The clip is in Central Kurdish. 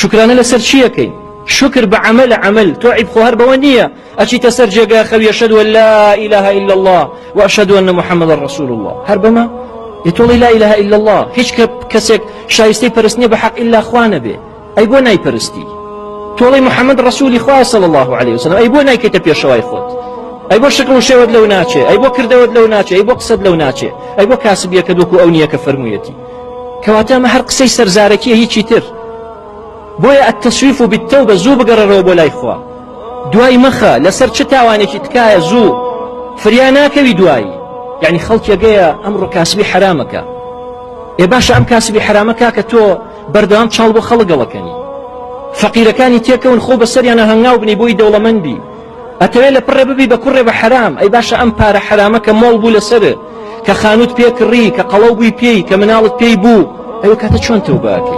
شوکرانە لەسەر چی ئەکەین؟ شوکر بە عەمەلە عەمەل تۆ عیب خۆ هەر بەوە نییە ئەچیتە سەر جێگا خەوی ئەشهد ان لا اله الا الله و اشهد ان محمد رسول الله هەر بەمە ئێ تۆڵی لا اله الا الله هیچ کەسێک شایستەی پەرستنیە بە حەق ئیلا خوا نەبێ ئەی بۆ نایپەرستی تۆڵی محەممەد ڕسوولی خوا صلی الله عليه وسلم ئەی بۆ نایکەیتە پێشەوای خۆت ئەی بۆ شکڵ و شێوەت لەو ناچێ ئەی بۆ کردەوەت لەو ناچێ ئەی بۆ قسەت لەو ناچێ ئەی بۆ کاسبیەکە وەکو ئەو نییە کە فەرموویەتی کەواتە ئەمە هەر قسەی سەرزارەکیە هیچی تر بۆیە التسویف بالتوبە زوو بگەڕێرەوە بۆ لای خوا دوای مەخە لەسەر چ تاوانێکی تکایە زوو فریا ناکەوی دوایی یعنی خەڵکێگەیە ئەمڕۆ کاسبی حرامەکە ئێ باشە ئەم کاسبی حرامە کاکە تۆ بەردەوام چاڵ بۆ خەڵک گەڵەکەنی فەقیرەکانی تێکەون خۆ بەسەریانە هەنگاو بنی بۆی دەوڵەمەند بی ئەتەوێ لە پڕێ ببی بە کوڕێ بە حەرام ئەی باشە ئەم پارە حەرامە کە مۆڵ بوو لەسەرت کە خانوت پێ کڕی کە قەڵەو بووی پێی کە مناڵت پێی بوو ئەوە کاتە چۆن تەوبە ئەکەی؟